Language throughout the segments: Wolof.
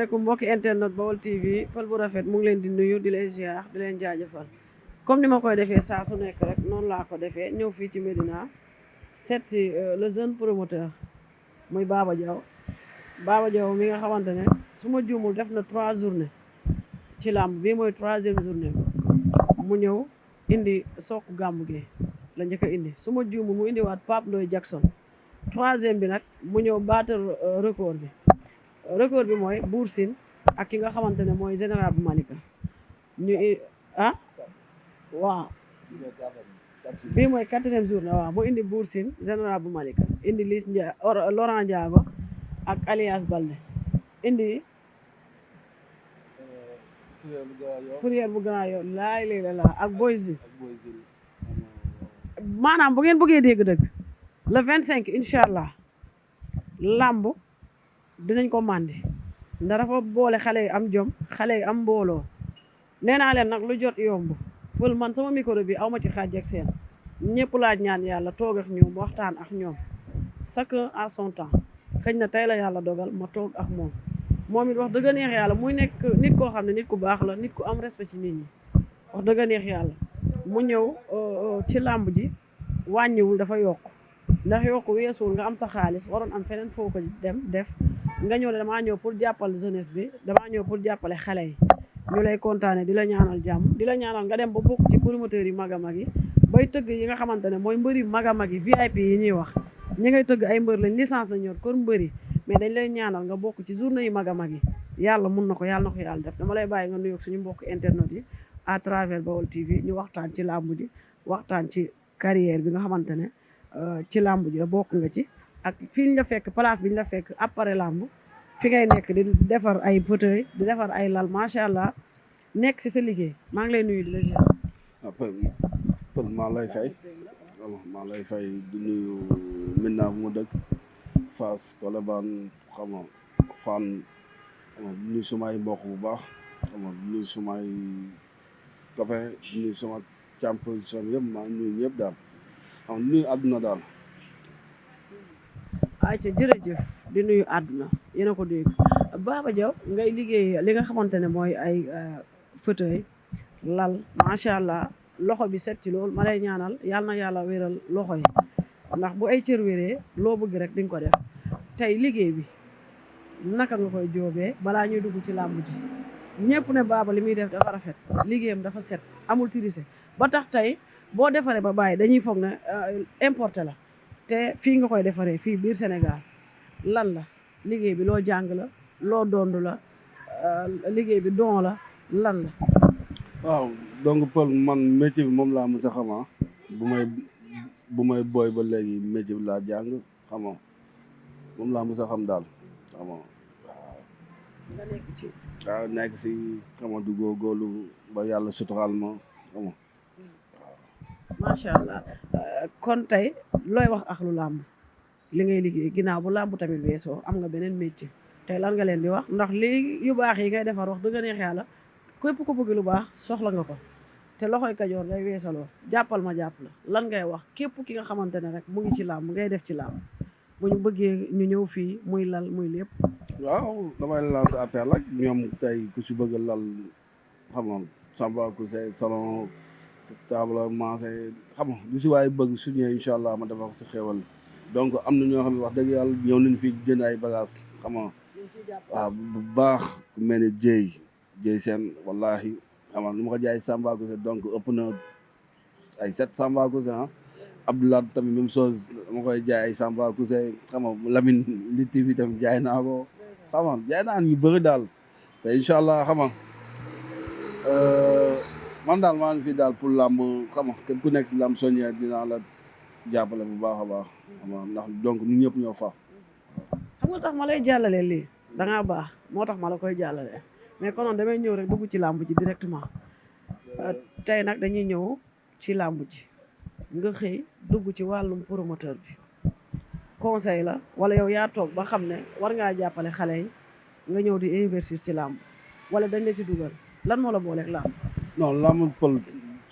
asalaamaaleykum mbokki internet Baol TV Pël bu rafet mu ngi leen di nuyu di leen ziar di leen jaajëfal comme ni ma koy defee saa su nekk rek noonu laa ko defee ñëw fii ci Médina seet si le jeune promoteur muy Baba Diaw mi nga xamante ne su ma juumul def na 3 journées ci làmb bii mooy 3e journée mu ñëw indi soq gàmmu gi la njëkk a indi su ma juumul mu indiwaat Pape Ndoye Jackson 3e bi nag mu ñëw battre record bi mooy Bour Sine ak ki nga xamante ne mooy général bu Malika ñu ah waaw bii mooy 4e journée waaw mu indi Bour Sine général bu Malika indi Laurent Ndiago ak Alias Balde indi Fourier bu Grand Yoff laay léeg la ak Boyzi maanaam bu ngeen bëggee dégg dëgg le 25 incha allah làmb dinañ ko màndi ndax dafa boole xale yi am jom xale yi am mbooloo nee naa leen nag lu jot yomb Pël man sama micro bi awma ci xaaj ak seen ñëpp laaj ñaan yàlla toog ak ñoom waxtaan ak ñoom chacun à son temps xëy na tey la yàlla dogal ma toog ak moom it wax dëgg neex yàlla muy nekk nit koo xam ne nit ku baax la nit ku am respect ci nit ñi wax dëgg neex yàlla mu ñëw ci làmb ji wàññiwul dafa yokk ndax yokk weesuwul nga am sa xaalis waroon am feneen foo ko dem def nga ñëw ne damaa ñëw pour jàppale jeunesse bi damaa ñëw pour jàppale xale yi ñu lay kontaane di la ñaanal jàmm di la ñaanal nga dem ba bokk ci promoteurs yi mag a mag yi bay tëgg yi nga xamante ne mooy mbëri mag a mag yi VIP yi ñuy wax ñi ngay tëgg ay mbër lañ licence la ñor kon mbëri mais dañ lay ñaanal nga bokk ci journée yi mag a mag yi yàlla mun na ko yàlla def dama lay bàyyi nga nuyoog suñu mbokk internet yi à travers Baol TV ñu waxtaan ci làmb ji waxtaan ci carrière bi nga xamante ne ci làmb ji la bokk nga ci ak fii ñu la fekk place bi ñu la fekk après làmb fi ngay nekk di defar ay fauteuil di defar ay lal macha allah nekk si sa liggéey maa ngi lay nuyu di la ziar. Pël maa lay fay di nuyu Médina bu ma dëkk Fass Colobane xam nga Fann xam nga di nuyu sumay mbokk bu baax xam nga di nuyu sumay copain di nuyu suma càmp som yëpp maa ngi nuyu ñëpp daal xam nga di nuyu àdduna daal. ayca jërëjëf di nuyu àdduna yéen a ko dégg Baba Diaw ngay liggéey li nga xamante ne mooy ay fauteuil lal macha allah loxo bi set ci loolu ma lay ñaanal yàlla na yàlla wéral loxo yi ndax bu ay cër wéree loo bëgg rek di nga ko def tey liggéey bi naka nga koy joobee balaa ñuy dugg ci làmb ji ñëpp ne Baba li muy def dafa rafet liggéeyam dafa set amul tirise ba tax tey boo defaree ba bàyyi dañuy foog ne importé la te fii nga koy defaree fii biir Sénégal lan la liggéey bi loo jàng la loo dondu la liggéey bi don la lan la. waaw donc Pël man métier bi moom laa mës a xama bu may booy ba léegi métier bi laa jàng xama moom laa mës a xam daal xama waaw nga nekk ci waaw nekk si xama du góorgóorlu ba yàlla suturaal ma xama macha allah kon tey looy wax ak lu làmb li ngay liggéey ginnaaw bu làmb tamit weesoo am nga beneen métier tey lan nga leen di wax ndax lii yu baax yi ngay defar wax dëgg neex yàlla képp ku bëgg lu baax soxla nga ko te loxoy kajoor day weesaloo jàppal ma jàpp la lan ngay wax képp ki nga xamante ne rek mu ngi ci làmb ngay def ci làmb bu ñu bëggee ñu ñëw fii muy lal muy lépp. waaw damay lancer appel rek ñoom tey ku si bëgg lal xam nga Samba Coussé salon table mancé xam nga lu si waaye bëgg su ñëwee incha allah ma defal ko si xéwal donc am na ñoo xam ne wax dëgg yàlla ñëw nañ fi jënd ay bagages xam nga waaw bu baax ku mel ni Dieye seen wallahi xam nga lu ma ko jaay Samba Coussé donc ëpp na ay 7 Samba Coussé Abdoulaye tamit même chose dama koy jaay ay Samba Coussé xam nga Lamine li TV tamit jaay naa ko xam nga jaay naa ñu bëri daal te incha allah xam nga man daal maa ngi fi daal pour làmb xam nga képp ku nekk si làmb soññee dinaa la jàppale bu baax a baax xam nga ndax donc ñun ñëpp ñoo faax. xam nga tax ma lay jàllale lii da ngaa baax moo tax ma la koy jàllale mais konoon damay ñëw rek dugg ci làmb ji directement tey nag dañuy ñëw ci làmb ji nga xëy dugg ci wàllum promoteur bi conseil la wala yow yaa toog ba xam ne war ngaa jàppale xale yi nga ñëw di investir ci làmb wala dañ la ci dugal lan moo la booleeg làmb. non làmb Pël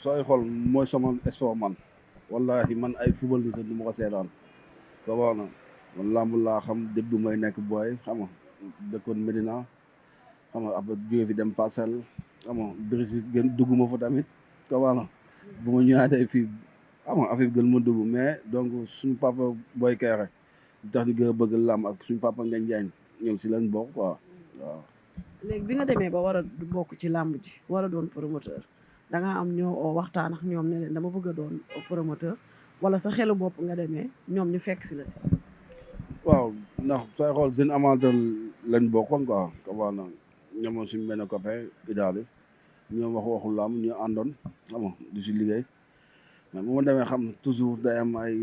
sooy xool mooy sama sport man wallahi man ay football ni sax du ma ko seetaan ko wax na man làmb laa xam depuis may nekk booy xam nga dëkkoon Médina xam nga après jóge fi dem parcelle xam nga brise bi gën dugg ma fa tamit comment bu ma ñëwaatee fii xam nga affaire bi gën ma dugg mais donc suñu papa Boy Kaïré di tax ñu gën a bëgg làmb ak suñu papa Ngagne Diagne ñoom si leen bokk quoi waaw. léegi bi nga demee ba war a bokk ci làmb ji war a doon promoteur da nga am ñoo oo waxtaan ak ñoom ne leen dama bëgg a doon promoteur wala sa xelu bopp nga demee ñoom ñu fekk si la si. waaw ndax sooy xool jeune amateur lañ bokkoon quoi comment na ñoomoon suñu benn copain Idaali ñoo wax waxu làmb ñu àndoon xam nga du si liggéey mais bu ma demee xam toujours day am ay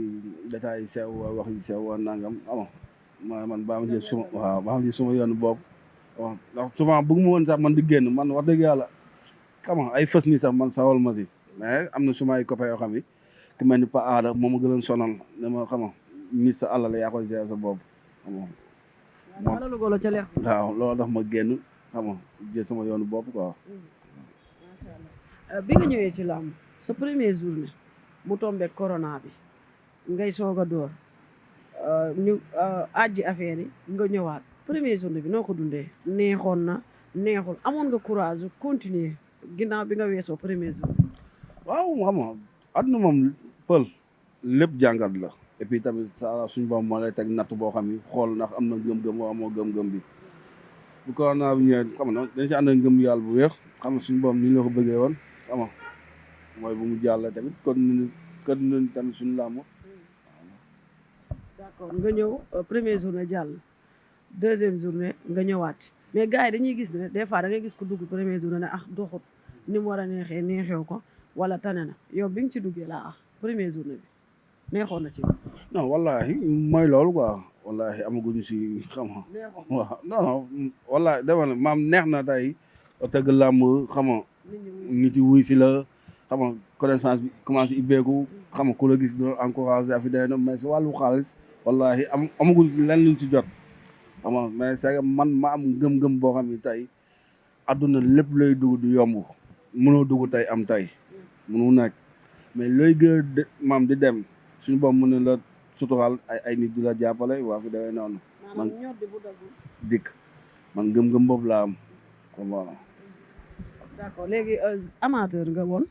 détails yu sew wax yu sew nangam xam nga man baa ma jël suma waaw baa ma jël suma yoonu bopp waaw ndax souvent bëgg ma woon sax man di génn man wax dëgg yàlla xam nga ay fës nii sax man sawal ma si mais am na suma ay copains yoo xam ni ku mel ni Pa Aada moom ma gënoon sonal ne ma xam nga nit sa àll la yaa koy gérer sa bopp xam nga waaw loolu golo ca leex. waaw loolu tax ma génn xam nga jël sama yoonu bopp quoi. macha allah bi nga ñëwee ci làmb sa premier journée mu tombé corona bi ngay soog a door ñu àjji affaire yi nga ñëwaat premier journée bi noo ko dundee neexoon na neexul amoon nga courage continuer ginnaaw bi nga weesoo premier journée. waaw xam nga àdduna moom pël lépp jàngat la et puis tamit sa suñu borom moo lay teg natt boo xam ni xool ndax am na gëm-gëm wala amoo gëm-gëm bi bu corona bi ñëwee xam nga dañ si ànd ak ngëm yàlla bu wéex xam nga suñu borom ni ñu la ko bëggee woon xam nga mooy bu mu jàll tamit kon nañ tamit suñu làmb. d'accord nga ñëw première journée jàll deuxième journée nga ñëwaat mais gars yi dañuy gis ne des fois da ngay gis ko dugg première journée ne doxut ni mu war a neexee neexew ko wala tane na yow bi nga ci duggee laa première journée bi neexoon na ci. non wallahi mooy loolu quoi wallahi amaguñu si xam nga waaw non wallahi dama ne maam neex na tey tëgg làmb xam nga nit yi wuy si la xam nga connaissance bi commencé ibbeeku xam nga ku la gis doon encouragé affi day na mais si wàllu xaalis wallahi amaguñ si lenn luñ si jot xam nga mais c'est man ma am ngëm-ngëm boo xam ne tey adduna lépp lay dugg du yomb mënoo dugg tey am tey mënu nekk mais looy gën a maam di dem suñu boom mën na la suturaal ay nit di la jàppale waa fi dawee noonu man dikk man ngëm-ngëm boobu laa am comme voilà. d'accord léegi amateur nga woon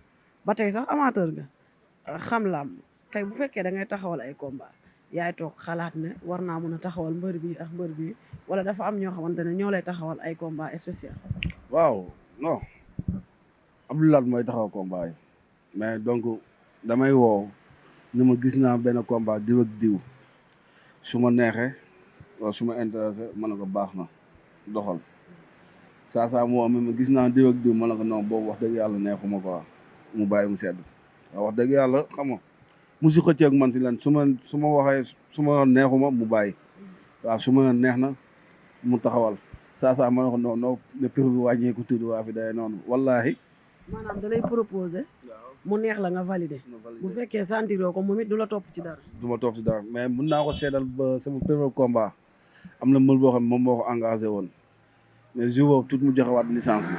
ba tey sax amateur nga xam làmb tey bu fekkee da ngay taxawal ay combat yaay toog xalaat ne war naa mën a taxawal mbër bi ak mbër bi wala dafa am ñoo xamante ne ñoo lay taxawal ay combat spécial. waaw non Abdoulaye mooy taxaw combat yi mais donc damay woow ni ma gis naa benn combat diw ak diw su ma neexee wala su ma intéressé ma ne ko baax na doxal saa moo am ma gis naa diw ak diw ma ne ko non boobu wax dëgg yàlla neexuma quoi mu bàyyi mu sedd waaw wax dëgg yàlla xam nga musu xëcceeg man si leen su ma waxee su ma neexuma mu bàyyi waaw su ma neex na mu taxawal saa ma ne ko non non le prix bi wàññeeku tudd waa fi day noonu wallahi maanaam da lay proposé mu neex la nga validé bu fekkee sentiroo ko moom it du la topp ci dara. du ma topp ci dara mais mun naa ko seedal ba sama premier combat am na mbër boo xam ne moom moo ko engagé woon mais jour boobu tout mu joxewaat licence bi.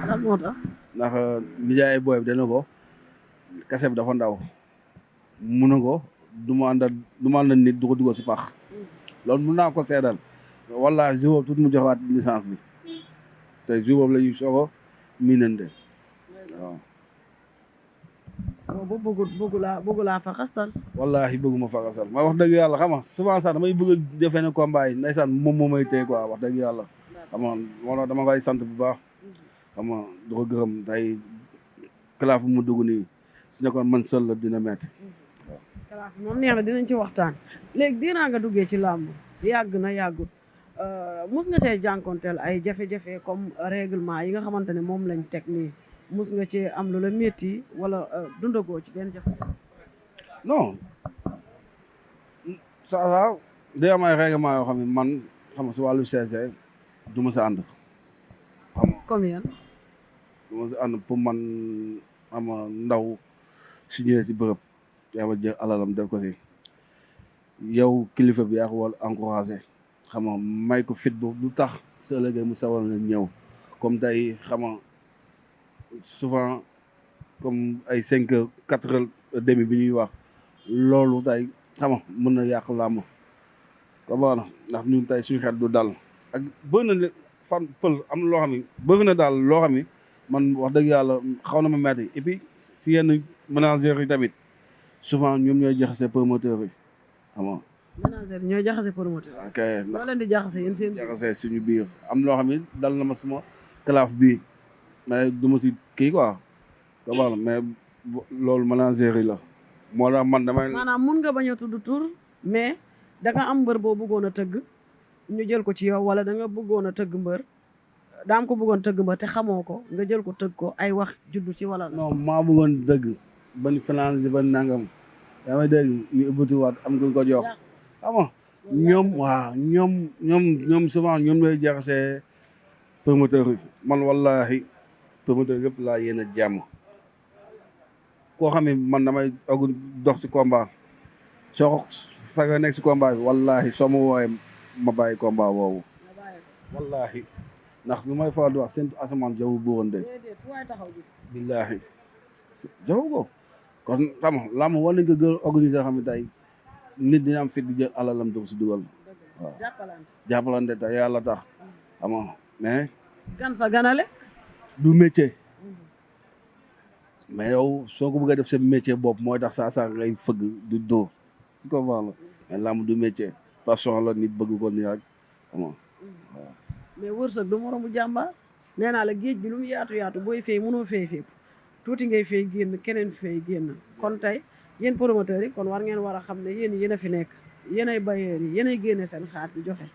lan moo tax. ndax nijaay booy bi dana ko kase bi dafa ndaw mun na ko du ma àndal nit du ko dugal si pax loolu mun naa ko seedal wala jour boobu tout mu joxewaat licence bi te jour boobu la ñuy soog a miinante waaw. boobu bëggu laa fa xastal. wallahi bëgguma fa xastal ma wax dëgg yàlla xam nga souvent sax damay bëgg a defee ne combat yi ndeysaan moom moo may téye quoi wax dëgg yàlla xam nga moo dama koy sant bu baax xam nga du ko gërëm tey kalaaf mu dugg nii su nekkoon man seul la dina métti waaw. kalaaf moom neex na dinañ ci waxtaan léegi dinaa nga duggee ci làmb yàgg na yàggut mus nga see jànkonteel ay jafe-jafe comme règlement yi nga xamante ne moom lañ teg nii mus nga ci am lu la métti wala dundagoo ci benn jafe. non saa day am ay règlement yoo xam ne man xam nga si wàllu CNG du ma sa ànd xam nga comme yan. du ma sa ànd pour man xam nga ndaw su ñëwee si bërëb yaa ma jël alalam def ko si yow kilifa bi yaa ko war encouragé xam nga may ko fit bu du tax sa ëllëgee mu sawal na ñëw comme tey xam nga souvent comme ay 5 heures 4 heures et demi bi ñuy wax loolu tey xam nga mën na yàq làmb comme wax na ndax ñun tey suñu xel du dal ak bëri na fan pël am na loo xam ne bëgg na daal loo xam ne man wax dëgg yàlla xaw na ma metti et puis si yenn ménagères yi tamit souvent ñoom ñooy jaxase promoteurs yi xam nga. ménagère ñooy jaxase promoteur. ok loo leen di jaxase yéen seen jaxase suñu biir am loo xam ne dal na ma suma kalaaf bii mais du ma si kii quoi comment mais loolu ménagères yi la moo tax man damay. maanaam mun nga bañ a tudd tur mais da nga am mbër boo bëggoon a tëgg ñu jël ko ci yow wala da nga bëggoon a tëgg mbër daam ko bëggoon tëgg mbër te xamoo ko nga jël ko tëgg ko ay wax juddu ci wala. non maa bëggoon dëgg ban finance ban nangam yaa may dégg ñu ubbatiwaat am kuñ ko jox xam nga ñoom waaw ñoom souvent ñoom lay jaxasee promoteur yi man wallahi promoteur yëpp laa yéen a jàmm koo xam ne man damay dox si combat soo ko fekkee nekk si combat bi wallahi soo ma woowee ma bàyyi combat boobu wallahi ndax lu may faral di wax seen asamaan jaww buuroon de billaahi jaww ko kon xam nga làmb war nañ ko gën a organiser xam ne tey nit dina am fit di jël alalam dugg si dugal waaw jàppalante te yàlla tax xam nga mais gan sa ganale du métier mais yow soo ko bëggee def seen métier bopp mooy tax saa ngay fëgg du dóor si ko va la mais làmb du métier passion la nit bëgg ko nii rek xam nga waaw mais wërsëg du moromu jàmbaar nee naa la géej gi lu mu yaatu yaatu booy fay mënoo fay fépp tuuti ngay fay génn keneen fay génn kon tey yéen promoteurs yi kon war ngeen war a xam ne yéen a fi nekk yéenay bailleurs yi yéenay génne seen xaalis di joxe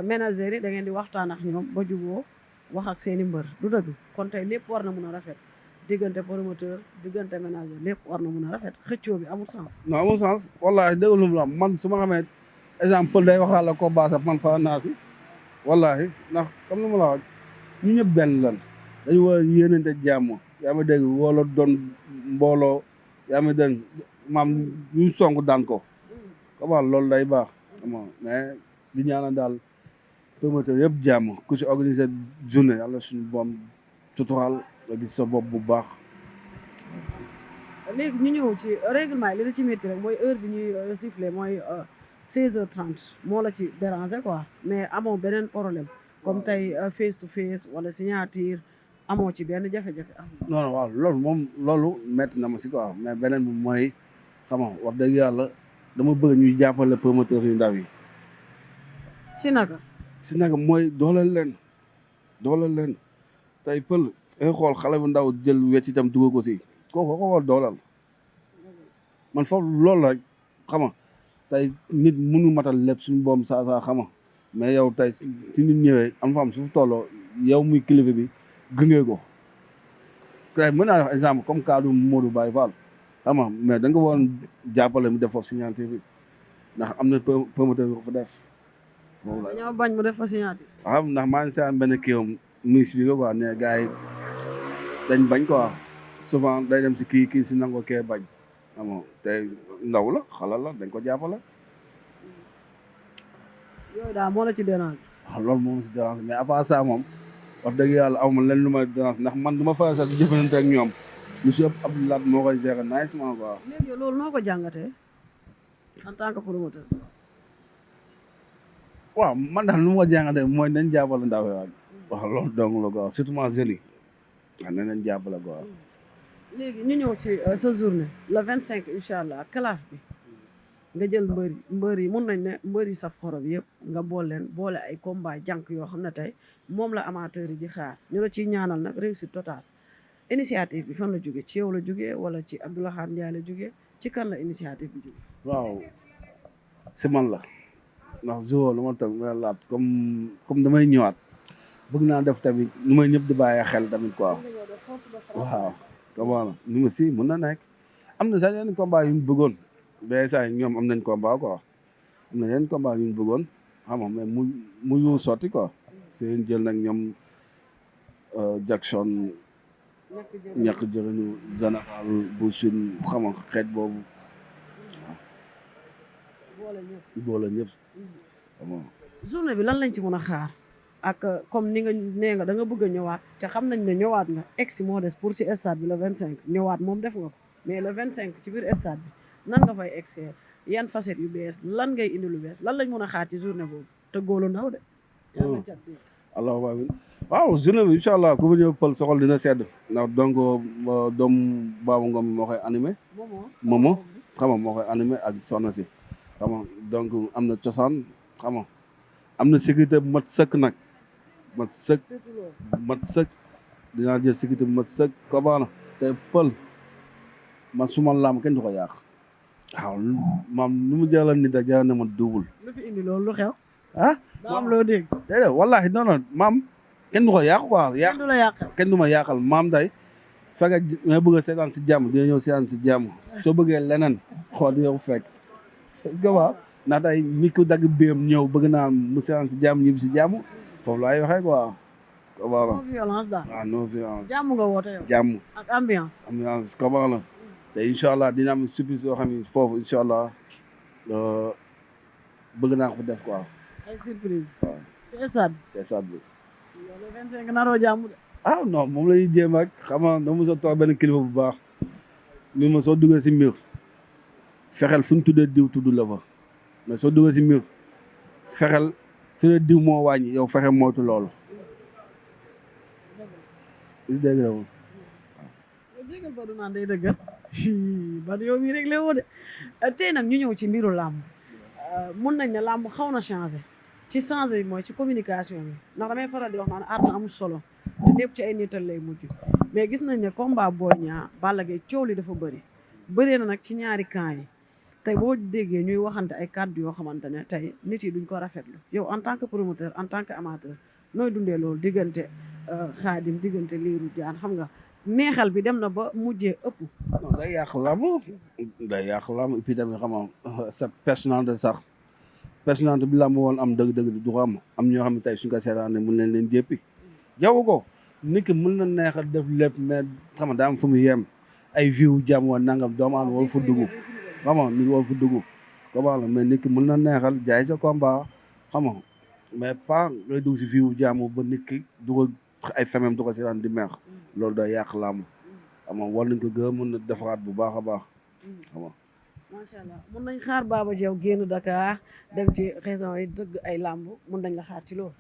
ménagères yi da ngeen di waxtaan ak ñoom ba juboo wax ak seen i mbër du dëgg kon tey lépp war na mun a rafet diggante promoteur diggante ménager lépp war na mun a rafet xëccoo bi amul sens. non amul sens wallaahi dégg lu mu la man su ma xamee exemple day waxaat la ko baasa man fa naa si wallaahi ndax comme ni ma la wax ñu ñëpp benn lan dañu war a yéenante jàmm yaa ma dégg wala doon mbooloo yaa ma dégg maam ñu song daan ko comment loolu day baax xam mais di ñaanal daal promoteur yëpp jàmm ku ci organiser journée yàlla suñu boom suturaal nga gis sa bopp bu baax. léegi ñu ñëw ci règlement yi li la ci métti rek mooy heure bi ñuy siffler mooy 16h30 moo la ci déranger quoi mais amoo beneen problème comme tey face to face wala signature amoo ci benn jafe-jafe am. non non waaw loolu moom loolu métti na ma si quoi mais beneen bi mooy xam nga wax dëgg yàlla dama bëgg ñuy jàppale promoteur yu ndaw yi. si naka. si naka mooy dooleel leen tey pël ay xool xale bu ndaw jël wecc itam dugal ko si kooku ko war doolal man foofu loolu rek xam nga tey nit mënu matal lépp suñu boom saa xam nga mais yow tey si nit ñëwee am fa am su tolloo yow muy kilifa bi gëngee ko tey mën naa wax exemple comme kaddu Modou Baye Fall xam nga mais da nga woon jàppale mu def foofu signature bi ndax am na promoteur bi ko fa def. dañoo bañ mu def fa signature. waaw ndax maa ngi seetlu benn kii am ministre bi quoi ne gars yi dañ bañ quoi souvent day dem si kii si nangoo kee bañ xam nga te ndaw la xalal la dañ ko jàppale. yooyu daal moo la ci dérange. waaw loolu moom si dérange mais à part ça moom wax dëgg yàlla aw ma leen lu ma dérange ndax man du ma faral sax di jëfandikoo ak ñoom lu si ëpp Abdoulaye moo koy gérer nicement quoi. léegi loolu noo ko jàngatee en tant que promoteur. waaw man daal lu ma ko jàngatee mooy nañ jàppale ndaw yi waaw loolu dong la quoi surtout ma jeunes yi waaw nañ jàppale quoi. léegi ñu ñëw ci sa journée le 25 incha allah kalaaf bi nga jël mbër yi mun nañ ne mbër yi saf xorom yëpp nga boole ay combat jànk yoo xam ne tey moom la amateur yi di xaar ñu la ciy ñaanal nag réussite totale initiative bi fan la jóge ci yow la jógee wala ci Abdoulaye Ndiaye la jógee ci kan la initiative bi jóge. waaw si man la ndax jour lu ma toog ma laat comme damay ñëwaat bëgg naa def tamit lu may ñëpp di bàyyi xel tamit quoi waaw. comment ni ma si mën na nekk am na sax yenn combat yu ñu bëggoon ba saa ñoom am nañ combat quoi am na yenn combat yu ñu bëggoon xam nga mais mu yu sotti quoi seen jël nag ñoom Jackson ñàkk jëriñu général bu suñ xam nga xeet boobu waaw boole ñëpp xam nga journée bi lan lañ ci mën a xaar ak comme ni nga nee nga da nga bëgg a ñëwaat te xam nañ ne ñëwaat nga egsi moo des pour ci stade bi le 25 ñëwaat moom def nga ko mais le 25 ci biir stade bi nan nga fay egsee yan facette yu bees lan ngay indi lu bees lan lañ mën a xaar ci journée boobu te góolu ndaw de. yàlla na cat bi. allahumma amin waaw journée bi incha allah ku fa ñëw pël soxol dina sedd ndax donc doom Baba Ngom moo koy animé momo xam nga moo koy animé ak soxna si xam nga donc am na cosaan xam nga am na sécurité bu mat sëkk nag mat sëkk mat sëkk dinaa jël sécurité bu mat sëkk ko baana te pël man suma laam kenn du ko yàq waaw maam lu mu jëlal nit a jëlal ne ma duubul lu fi indi loolu lu xew. ah daa am loo dégg. déedéet wallaahi non non maam kenn du ko yàq quoi yàq kenn du la yàqal. kenn du ma yàqal maam day fekk nga bëgg a seetaan si jàmm dina ñëw seetaan si jàmm soo bëggee leneen xool di yow fekk est-ce que waaw ndax day nit ku dagg béyam ñëw bëgg naa mu seetaan si jàmm ñibbi si jàmm foofu laay waxee quoi. voilà non violence daal. ah non violence jàmm nga woote yow. jàmm ak ambiance. ambiance comment la te incha allah dina am surprise yoo xam ne foofu incha allah bëgg naa ko fa def quoi. ay surprise. waaw c'est ça. c'est ça bi. yow le 25 naroo jàmm de. ah non moom la ñuy jéem ak xam nga dama mos a toog benn kilifa bu baax ni ma soo duggee si mbir fexeel fu ñu tuddee diw tudd la fa mais soo duggee si mbir fexeel su dee diw moo wàññi yow fexe moytu loolu. is dégg nga moom. yow déggal ba du naan day dëggal. ba yow mii rek la woo de tey nag ñu ñëw ci mbiru làmb mun nañ ne làmb xaw na changé ci changé bi mooy ci communication bi ndax damay faral di wax naan aar na amul solo te lépp ci ay nital lay mujj mais gis nañ ne combat Boy Niang Balla Gaye coow li dafa bëri bëree na nag ci ñaari camp yi tey boo déggee ñuy waxante ay kàddu yoo xamante ne tey nit yi duñ ko rafetlu yow en tant que promoteur en tant que amateur nooy dundee loolu diggante Xaadim diggante Liiru Jaan xam nga neexal bi dem na ba mujjee ëpp. non day yàq lamb day yàq lamb et puis tamit xam nga sa personnalité sax personnalité bi lamb woon am dëgg-dëgg du ko am ñoo xam ne tey suñ ko seetaanee mun leen leen jéppi jaw ko nit ki mën na neexal def lépp mais xam nga daa am fu mu yem ay viw jàmm woon nangam doomu aadama woo fa dugg xam nga nit woo fa dugg comment la mais nit ki mën na neexal jaay sa combat xam nga mais pas ngay dugg si viw jàmm ba nit ki du ko ay femem du ko seetaan di meex loolu day yàq làmb xam nga war nañ ko gën mën na defaraat bu baax a baax xam nga macha allah mun nañ xaar Baba Diaw génn Dakar dem ci région yi dëgg ay làmb mun nañ la xaar ci loolu.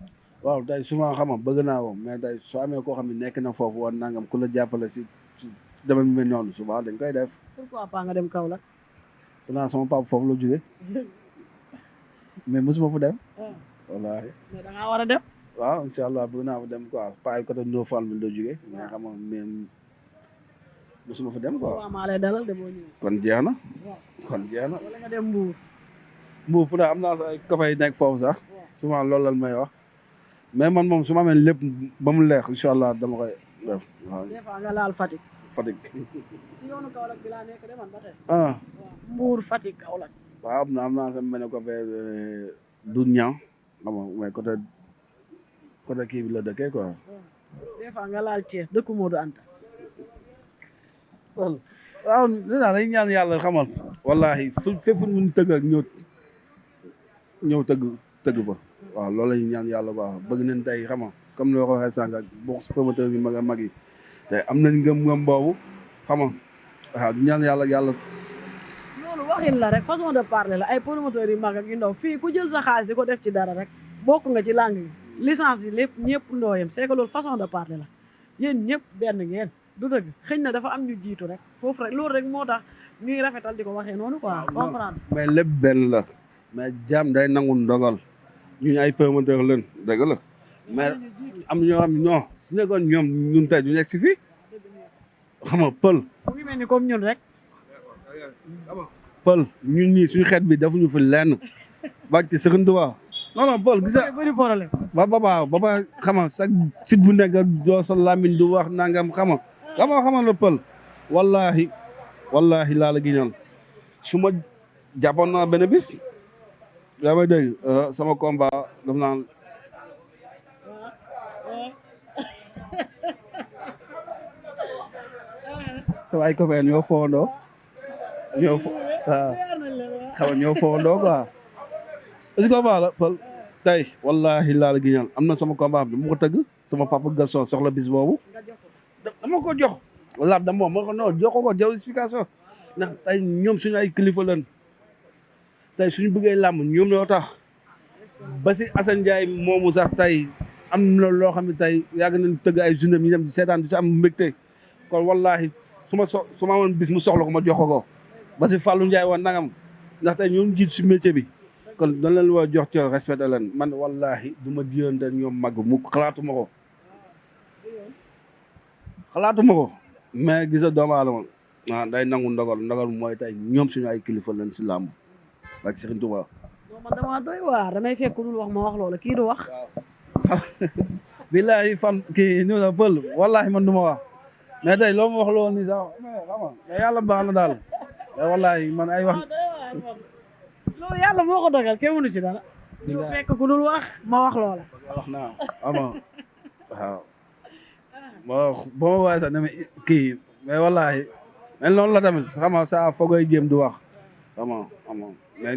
waaw tey souvent xam nga bëgg naa ko mais tey soo amee koo xam ne nekk na foofu woon nangam ku la jàppale si dama mel noonu souvent dañ koy def. pourquoi pas nga dem Kaolack. pourtant sama papa foofu la jóge mais mosuma fa dem. wallaahi. mais da ngaa war a dem. waaw incha allah bëgg naa fa dem quoi pas ay côté Ndofane bi la jóge mais xam nga même mosuma fa dem quoi. waaw maa lay dalal de boo ñëwee. kon jeex na. waaw kon jeex na. wala nga dem Mbour. Mbour pourtant am naa ay copains yi nekk foofu sax souvent loolu la may wax mais man moom su ma amee lépp ba mu leex incha allah dama koy def waaw. des fois nga laal Fatick. Fatick. si yoonu Kaolack bi laa nekk de man ba tey. ah. waaw Mbour Fatick Kaolack. waaw am naa sama benn copain du ñaa xam nga mais côté kii bi la dëkkee quoi. des fois nga laal Thiès dëkku Modou Anta. waaw dinaa dañ ñaan yàlla xamal wallahi fépp fu mun tëgg ak ñëw tëgg fa waaw loolu la ñu ñaan yàlla quoi bëgg nañ tey xam nga comme ni ma ko waxee sànq ak bokk si promoteur bi mag a mag yi te am nañ ngëm-ngëm boobu xam nga waaw du ñaan yàlla loolu waxin la rek façon de parler la ay promoteurs yu mag ak yu ndaw fii ku jël sa xaalis di ko def ci dara rek bokk nga ci langue yi licence yi lépp ñëpp ndooyam c'est que loolu façon de parler la yéen ñëpp benn ngeen du dëgg xëy na dafa am ñu jiitu rek foofu rek loolu rek moo tax ñuy rafetal di ko waxee noonu quoi comprendre. mais lépp benn la mais jaam day nangu ndogal ñu ay promoteur leen dëgg la mais am ñoo xam non su nekkoon ñoom ñun tey du nekk si fii xam nga pël mu ngi mel ni comme ñun rek. pël ñun ñii suñu xeet bi defuñu fi lenn bàcc sëxën duwaa non pël gisa bëri problème. ba xam nga chaque site bu nekk doo sa làmmiñ du wax nangam xam nga la pël wallahi laa la giñal su ma jàppoon naa benn bis yaa may dégg sama combat daf naan sama ay copain ñoo foondoo ñoo foondoo quoi est-ce que combat la pël tey wallahi laa la giñal am na sama combat bi mu ko tëgg sama papa Gaston soxla bis boobu dama ko jox wala dama ma ko non jox ko jaw explication ndax tey ñoom suñu ay kilifa lañ tey suñu bëggee làmb ñoom ñoo tax ba si Assane Ndiaye moomu sax tey am na loo xam ne tey yàgg nañu tëgg ay journée ñu dem di seetaan di si am mbégte kon wallahi su ma woon bis mu soxla ko ma jox ko ba si Fallou Ndiaye woon nangam ndax tey ñoom jiit si métier bi kon dañ leen war a jox ci respecté leen man wallahi du ma diyante ñoom màgg mu xalaatuma ko mais gisa doomu aadama day nangu ndogal mooy tey ñoom suñu ay kilifa leen si làmb ak Serigne Touba. non man damaa doy waar damay fekk dul wax ma wax loola kii du wax. billahi fan kii ñu na pël wallahi man du ma wax mais tey loo ma wax loolu nii sax xam nga yàlla baax na daal wallahi man ay wax. loolu yàlla moo ko dogal kenn mënu ci dara. ñu fekk ku dul wax ma wax loola. wax naa ama waaw ba ma waaye sax ne kii mais wallahi mais noonu la tamit xam nga saa foogay jéem du wax xam nga mais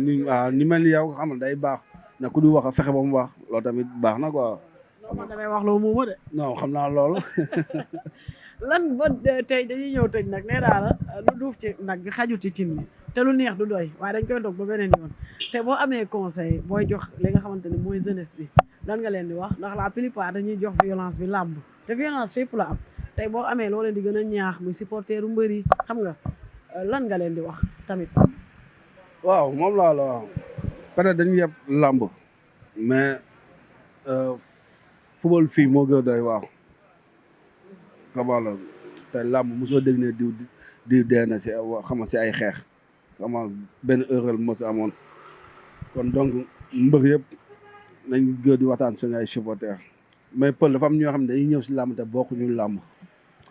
ni mel ni yow xam nga day baax na ku du wax a fexe ba mu wax loolu tamit baax na quoi. man damay wax loo muuma de. non xam naa loolu. lan ba tey dañuy ñëw tëj nag nee naa la lu duuf ci nag bi xajut ci cin bi te lu neex du doy waaye dañ koy dog ba beneen yoon te boo amee conseil booy jox li nga xamante ne mooy jeunesse bi lan nga leen di wax ndax la plupart dañuy jox violence bi làmb te violence fépp la am tey boo amee loo leen di gën a ñaax muy supporteru mbër yi xam nga lan nga leen di wax tamit. waaw moom laa la waaw peut-être dañu yeb làmb mais football fii moo gën a doy waaw comment la tey làmb mosoo dégg ne diw dee na si xam nga si ay xeex xam nga benn heure moo si amoon kon donc mbër yëpp nañ gën di waxtaan seen ay supporters mais pël dafa am ñoo xam ne dañuy ñëw si làmb te bokkuñu làmb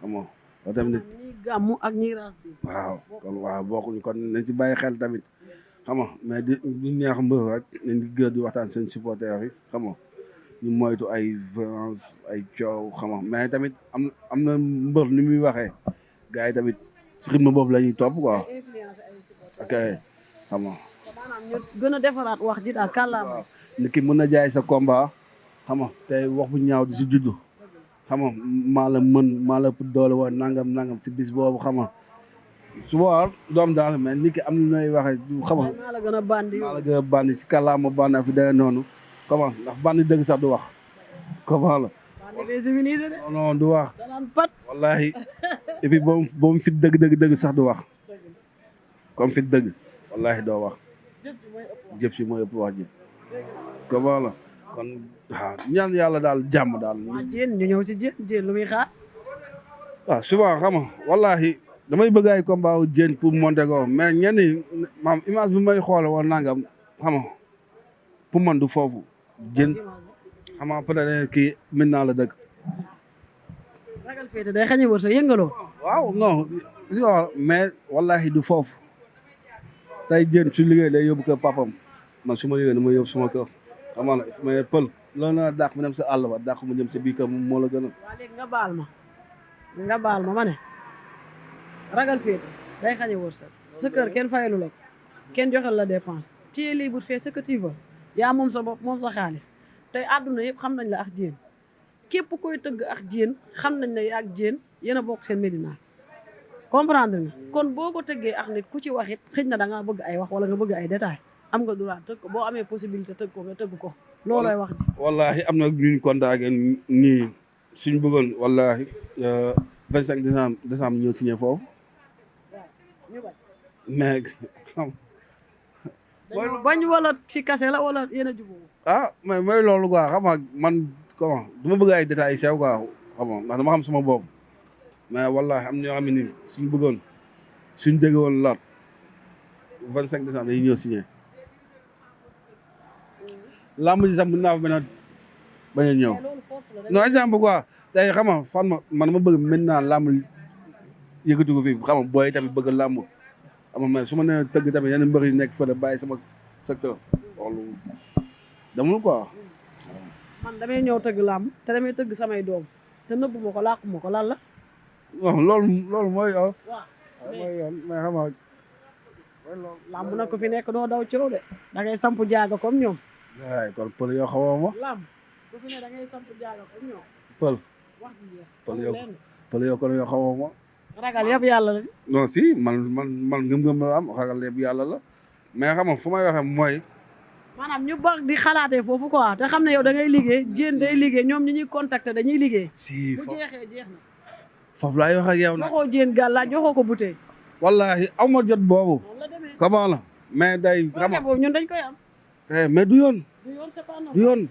xam nga loolu tamit ñi gàmmu ak ñi raas bi waaw kon waaw bokkuñu kon nañ si bàyyi xel tamit xam nga mais di neex mbër rek nañ di gën di waxtaan seen supporters yi xam nga ñu moytu ay violence ay coow xam nga mais tamit am na mbër ni muy waxee gars yi tamit si rythme boobu la ñuy topp quoi ok xam nga maanaam ñu gën a defaraat wax ji daal kàllaama nit ki mën na jaay sa combat xam nga tey wax bu ñaaw di si juddu xam nga maa la mën maa la doole woon nangam si bis boobu xam nga su boobaa doom daal mais nit ki am na nooy waxee xam nga maa la gën a bandi si kàllaama bandi fi demee noonu comment ndax bandi dëgg sax du wax comment la non du wax wallahi et puis boomu fit dëgg sax du wax comme fit dëgg wallahi doo wax jëf si mooy ëpp wax ji comment la kon waaw ñaan yàlla daal jàmm daal jéen ñu ñëw si jéen lu muy xaar waaw souvent xam nga wallahi damay bëgg ay combat wu jéen pour monter ko mais ñenn ñi maam image bi may xoole woon nangam xam nga pour man du foofu jën xam nga peut-être kii maintenant la dëkk. ragal féete day xañe wërsëg yëngaloo. waaw non mais wallahi du foofu tey jën su liggéey day yóbbu kër papam man su ma liggéey dama yóbbu suma kër xam nga mais pël loolu na dàq mu dem sa àll ba dàq mu dem sa biir kër moom moo la gën a. waa léegi nga baal ma ne ragal féete day xañe wërsëg sa kër kenn fayalu la ko kenn joxel la dépense tu es libre fais ce que tu veux yaa moom sa bopp moom sa xaalis tey àdduna yëpp xam nañ la ak jéen képp koy tëgg ak jéen xam nañ ne ak jéen yéen a bokk seen Médina comprendre nga kon boo ko tëggee ak nit ku ci wax it xëj na da ngaa bëgg ay wax wala nga bëgg ay détails am nga droit tëgg ko boo amee possibilité tëgg ko nga tëgg ko loolooy wax ji. wallahi am na ñuñ contacté nii suñ bëggoon wallahi 25 décembre ñëw signé foofu mais bañ wala ci kase la wala yéen a jubóo. mais mooy loolu quoi xam nga man comment du ma bëgg ay détails yu sew quoi xam nga ndax dama xam sama bopp mais wallahi am na ñoo xam ne nii suñ bëggoon suñ dégg woon laat 25 décembre dañuy ñëw signé lamb ji sax mën naa fa bañ a ñëw non exemple quoi tey xam nga fan man ma bëgg maintenant lamb yëkkati ko fii xam nga booy tamit bëgg lamb xam nga mais su ma nee tëgg tamit yenn mbër yi nekk fële bàyyi sama secteur loolu demul quoi. man damay ñëw tëgg làmb te damay tëgg samay doom te nëbbu ma ko làqu ma ko lan la. non loolu mooy yoon. waaw mooy yoon mais xam nga. làmb nag ko fi nekk doo daw ci de da ngay samp jaaga comme ñoom. waaye kon pël yoo xamoo ma. làmb ku fi ne da ngay samp jaaga comme ñoom. pël. wax ji jeex pël yoo kon yoo xamoo ma. ragal yëpp yàlla la. non si man ngëm-ngëm la am ragal yëpp yàlla la mais xam nga fu may waxee mooy maanaam ñu baax di xalaatee foofu quoi te xam ne yow da ngay liggéey jéen day liggéey ñoom ñi ñuy contacter dañuy liggéey. si bu jeexee jeex na. foofu laay wax ak yow nag. joxoo jéen gàllaaj joxoo ko bouteille. wallaahi aw ma jot boobu. noonu la demee. comment la mais day. xam boobu ñun dañ koy am. mais du yoon. du yoon c'est pas normal. du yoon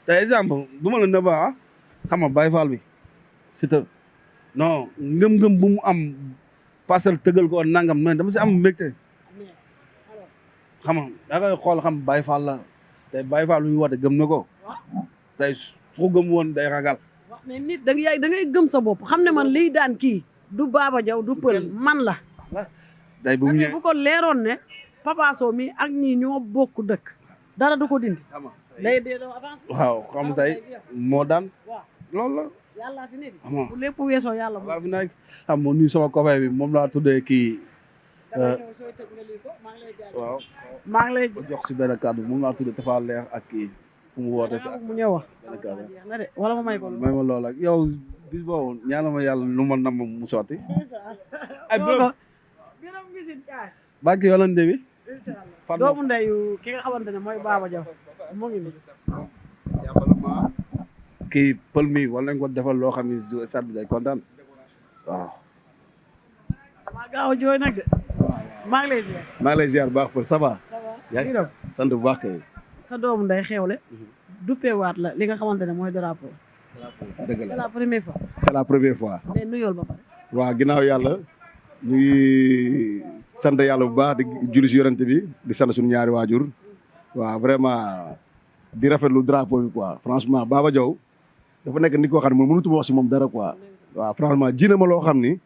te exemple du ma la nëbba ah xam nga Baye Fall bi Siteu non ngëm-ngëm bu mu am parcelle tëgal ko nangam mais dama si am mbégte xam nga da ngay xool xam Baye Fall la tey Baye Fall lu ñu woote gëm na ko tey su ko gëm woon day ragal. waaw mais nit da ngay gëm sa bopp xam ne man liy daan kii du Baba Diaw du Pël man la. day bu mu ñëwee bu ko leeroon ne Papa Sow mi ak ñii ñoo bokk dëkk dara du ko dindi. day dee doo avance. waaw xam tey moo daan loolu la. yàlla fi nekk. xam bu lépp weesoo yàlla nga fi nekk xam nga nuyu sama copain bi moom laa tuddee kii. waaw. maa ngi lay jox si benn kàddu moom laa tuddee dafa leer ak kii fu mu woote si. mu ñëw wax. wala ma may ko. may ma lool ak yow bis boobu ñaanal ma yàlla lu ma nam mu sotti. ay biram gisit kaay. bàkki yolande bi. inshallah doomu ndeyu ki nga xamante ne mooy Baba Diaw mu ngi nii. kii pël mi wala nañ ko defal loo xam ne stade bi day kontaan waaw. maa gaaw a jooy nag de. maa ngi lay ziar. maa ngi lay ziar bu baax Pël ça va. yaa ngi biram sant bu baax kay. sa doomu ndey xewle. duppeewaat la li nga xamante ne mooy drapeau. dëgg c'est la la première fois. c'est la première fois. mais nuyool ba pare. waaw ginnaaw yàlla ñu ngi sant yàlla bu baax di julli si yorante bi di sant suñu ñaari waajur. waaw vraiment di rafetlu drapeau bi quoi franchement Baba Diaw dafa nekk nit koo xam ne moom mënutuma wax si moom dara quoi. waaw franchement ji na ma loo xam ni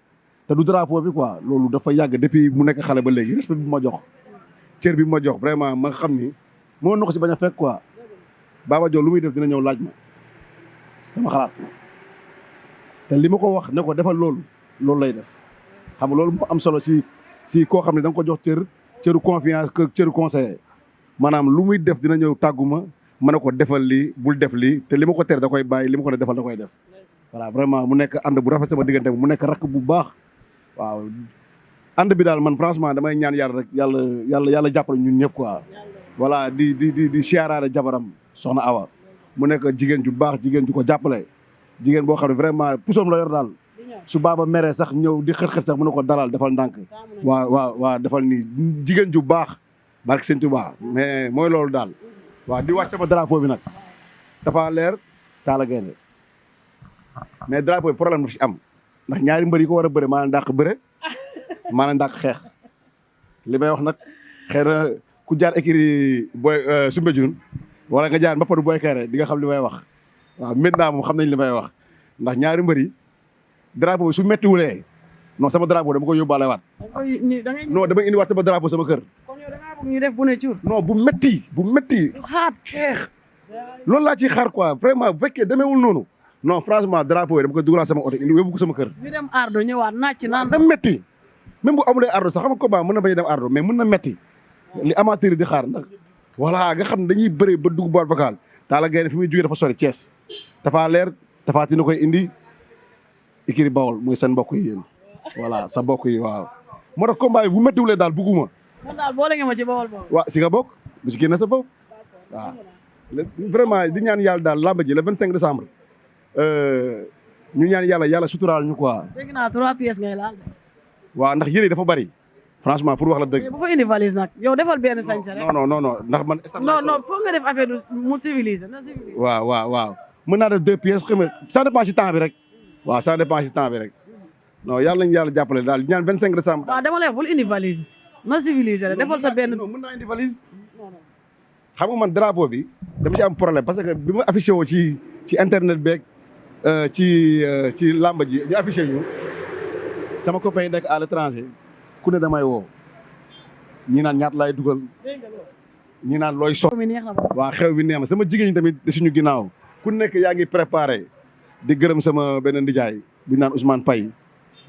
te du drapeau bi quoi loolu dafa yàgg depuis mu nekk xale ba léegi respect bi ma jox. cër bi ma jox vraiment ma xam ni moo na ko si bañ a fekk quoi Baba Diaw lu muy def dina ñëw laaj ma sama xalaat te li ma ko wax ne ko defal loolu lay def xam nga loolu moo am solo si koo xam ne da nga ko jox cëru confiance que cëru conseiller maanaam lu muy def dina ñëw tàggu ma ne ko defal lii bul def lii te li ma ko tere da koy bàyyi li ma ko ne defal da koy def voilà vraiment mu nekk ànd bu rafet sama diggante mu nekk rakk bu baax waaw ànd bi daal man franchement damay ñaan yàlla rek yàlla jàppale ñun ñëpp quoi voilà di siyaaraale jabaram soxna Awa mu nekk jigéen ju baax jigéen ju ko jàppale jigéen boo xam ne vraiment pusoom la yor daal su baaba meree sax ñëw di xët-xët sax mu ne ko dalal defal ndànk waaw defal nii jigéen ju baax barke Sëñ Tuubaa mais mooy loolu daal waaw di wàcc sama drapeau bi nag dafa leer Talla Gaindé mais drapeau bi problème dafa si am ndax ñaari mbër yi ko war a bëre maa leen dàq bëre maa leen dàq xeex li may wax nag xëy na ku jaar écurie booy Soumbédioune wala nga jaar Mbappadu Boy Kéré di nga xam li may wax waaw maintenant moom xam nañ li may wax ndax ñaari mbër yi drapeau bi su méttiwulee non sama drapeau dama koy yóbbaale waat non damay indi waat sama drapeau sama kër ñu def bu ne cuur. non bu métti xaat xeex loolu laa ciy xaar quoi vraiment bu fekkee demeewul noonu non franchement drapeau yi dama koy dugalaat sama oto indi yóbbu ko sama kër. ñu dem ardo ñëwaat naaj naan. na métti même bu amulee ardo sax xam nga combat mën na bañ a dem ardo mais mën na métti li amateur yi di xaar ndax voilà nga xam ne dañuy bëree ba dugg boîte vocale Talla Gaindé fi muy jógee dafa sori Thiès dafa leer dafa tina koy indi ikiri Bawol muy seen mbokk yi yéen voilà sa mbokk yi waaw moo tax combat bi bu méttiwulee daal bugguma man daal boole nga ma ci Bawol Bawol. waaw si nga bokk bu si génne sa bopp waaw vraiment di ñaan yàlla daal làmb ji le 25 décembre ñu ñaan yàlla suturaal ñu quoi. dégg naa 3 pièces ngay laal de. waaw ndax yére yi dafa bari franchement pour wax la dëgg. bu fa indi valise nag yow defal benn sañse rek. non ndax man. non foog nga def affaire mu civilisé na civilisé. waaw mën naa def 2 pièces xam nga ça dépend si temps bi rek. waaw ça dépend si temps bi rek non yàlla nañu yàlla jàppale daal ñaan 25 décembre. waaw dama lay wax bul indi valise. na civilisé rek defal sa benn. non mën naa indi valise. xam nga man drapeau bi dama si am problème parce que bi ma affiché woo ci internet beeg ci làmb ji ñu affiché ñu sama copain yi nekk à l'étranger ku ne damay woo ñi naan ñaat laay dugal ñi naan looy so waa xew bi neex na sama jigéen ñi tamit di suñu ginnaaw ku nekk yaa ngi préparé di gërëm sama benn ndijaay bu ñu naan Ousmane Paye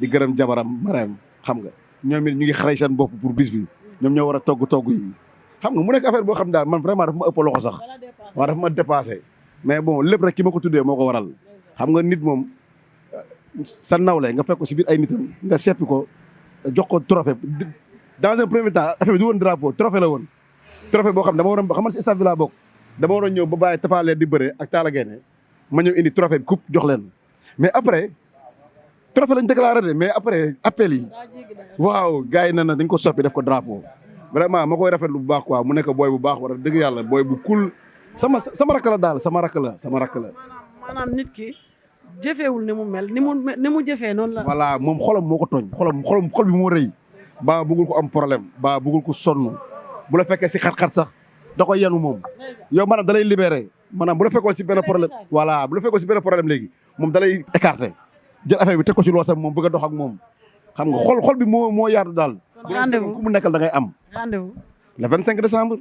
di gërëm jabaram Marème xam nga ñoom it ñu ngi xaray seen bopp pour bis bi ñoom ñoo war a togg yi xam nga mu nekk affaire boo xam daal man vraiment dafa ma ëpp loxo sax waaw dafa ma dépassé mais bon lépp rek ki ma ko tuddee moo ko waral xam nga nit moom sa nawle nga fekk ko si biir ay nitam nga seppi ko jox ko trophée dans un premier temps affaire bi du woon drapeau trophée la woon trophée boo xam dama waroon xam nga si staff bi laa bokk dama waroon ñëw ba bàyyi Tapha Leer di bëre ak Talla Gaindé ma ñëw indi trophée bi coupe jox leen mais après trophée lañ déclaré de mais après appel yi waaw gars yi na dañ ko soppi def ko drapeau vraiment ma koy rafetlu bu baax quoi mu nekk booy bu baax war a dëgg yàlla booy bu cool sama rakk la daal sama rakk la. maanaam nit ki jëfeewul ni mu mel ni mu jëfee noonu la. voilà moom xolam moo ko tooñ xol bi moo rëy ba bëggul ko am problème ba bëggul ko sonn bu la fekkee si xat-xat sax da koy yenu moom yow maanaam da lay libéré maanaam bu la fekkoon si benn problème voilà bu la fekkoon si benn problème léegi moom da lay écarté jël affaire bi teg ko ci loosam moom bëgg a dox ak moom xam nga xol bi moo yaatu daal. rendez-vous ku mu nekkal da ngay am. rendez-vous le 25 décembre.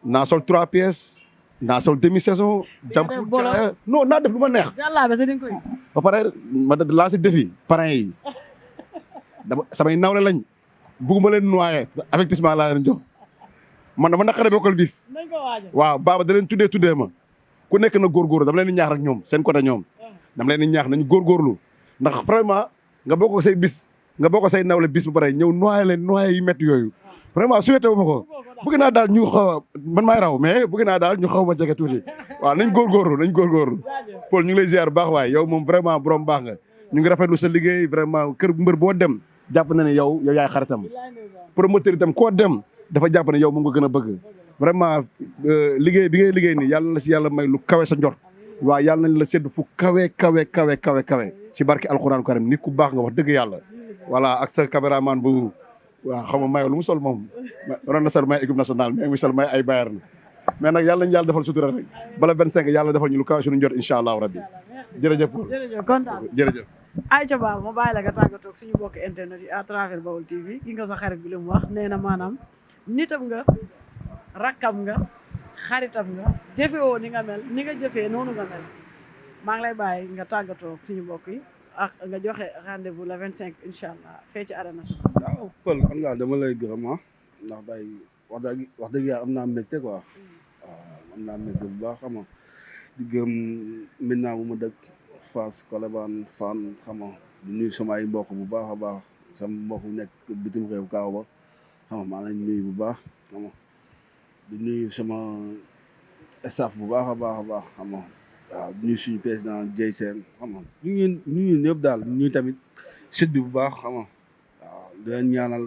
naa sol 3 pièces. naa sol demi saison. non naa def lu ma neex. jàllale sa dinga koy. ba pare ma lancé défi parrain yi samay nawle lañ bugguma leen noyé avertissement laa leen jox man dama naqare bokkal bis. nañ ko waajal waaw baaba da leen tuddee ma ku nekk na góorgóorlu dama leen di ñaax rek ñoom seen côté ñoom. dama leen di ñaax nañu góorgóorlu ndax vraiment nga bokk say bis nga bokk say nawle bis ba pare ñëw noyé yu métti yooyu vraiment souhaité wu ma ko bëgg naa daal ñu xaw man maay raw mais bëgg naa daal ñu xaw ma jege tuuti waaw nañ góorgóorlu Paul ñu ngi lay ziar baax waaye yow moom vraiment borom baax nga ñu ngi rafetlu sa liggéey vraiment kër mbër boo dem jàpp na ne yow yaay xaritam promoteur itam koo dem dafa jàpp ne yow moom nga gën a bëgg vraiment liggéey bi ngay liggéey nii yàlla na si yàlla may lu kawe sa njort waaw yàlla nañ la sédd fu kawe ci barki alxuraan karim nit ku baax nga wax dëgg yàlla voilà ak sa caméraman bu waaw xam nga mayo lu mu sol moom ron na sol may équipe nationale mais mu sol may ay Bayern mais nag yàlla nañu yàlla defal sutura rek bala 25 yàlla defal ñu lu kawe suñu njort incha allahu rabbi jërëjëf kontaan jërëjëf Aïcha Ba ma bàyyi la nga tàggatoo suñu mbokk internet yi à travers Baol TV ki nga sa xarit bi li mu wax nee na maanaam nitam nga rakkam nga xaritam nga jëfewoo ni nga mel ni nga jëfee noonu nga mel maa ngi lay bàyyi nga tàggatoo suñu mbokk yi ak nga joxe rendez-vous le 25 incha allah fee ci arène nationale. waaw Pël xam nga dama lay gërëm ndax day wax dëgg yàlla am naa mbégte quoi waaw am naa mbégte bu baax xam nga di gërëm maintenant bu ma dëkk Fass Colobane Fann xam nga di nuyu sama ay mbokk bu baax a baax sama mbokk nekk bitim réew kaaw ba xam nga maa ngi nuyu bu baax xam nga di nuyu sama staff bu baax a baax xam nga waaw di nuyu suñu président Dieye Sène xam nga ñu ñëpp daal ñu tamit sud bi bu baax xam nga waaw di leen ñaanal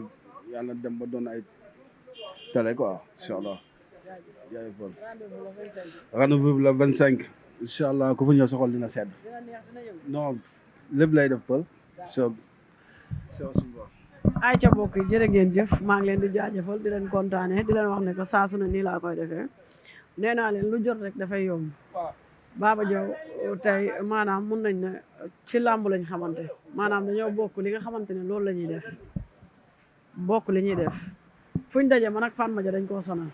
yàlla dem ba doon ay télé quoi incha allah jaay Paul rendez-vous le 25 incha allah ku fa ñëw soxal dina sedd non lépp lay def Paul so suñu bopp Aïcha mbokk yi jërë ngeen jëf maa ngi leen di jaajëfal di leen kontaane di leen wax ne ko saa su ne nii laa koy defee nee naa leen lu jot rek dafay yomb Baba Diaw tey maanaam mun nañ ne ci làmb lañ xamante maanaam dañoo bokk li nga xamante ne loolu la ñuy def bokk li ñuy def fuñ daje man ak Fatma Dia dañ koo sonal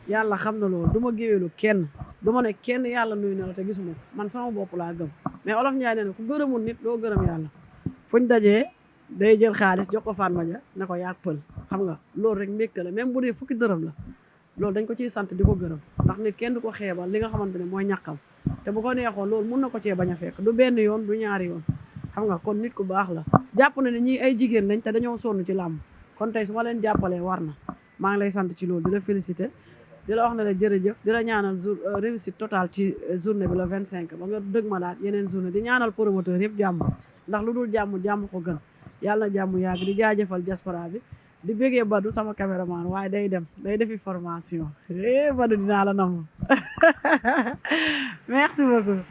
yàlla xam na loolu du ma géwélu kenn du ma ne kenn yàlla nuyu na la te gisuma ko man sama bopp laa gëm mais olof Njaay nee na ku gërëmul nit doo gërëm yàlla fuñ dajee day jël xaalis jox ko Fatma Dia ne ko yaag pël xam nga loolu rek mbégte la même bu dee fukki dërëm la loolu dañ ko ciy sant di ko gërëm ndax nit kenn du ko xeebal li nga xamante ne mooy ñàkkam te bu ko neexoon loolu mun na ko cee bañ a fekk du benn yoon du ñaari yoon xam nga kon nit ku baax la jàpp na ne ñii ay jigéen lañ te dañoo sonn ci làmb kon tey su ma leen jàppalee war na maa ngi lay sant ci loolu di la féliciter di la wax ne la jërëjëf di la ñaanal réussite totale ci journée bi le 25 ba nga dëg ma laat yeneen journée di ñaanal promoteur yëpp jàmm ndax lu dul jàmm ko gën yàlla na jàmm yàgg di jaajëfal diaspora bi di bëggee Badou sama caméraman waaye day defi formation Badou dinaa la namm merci beaucoup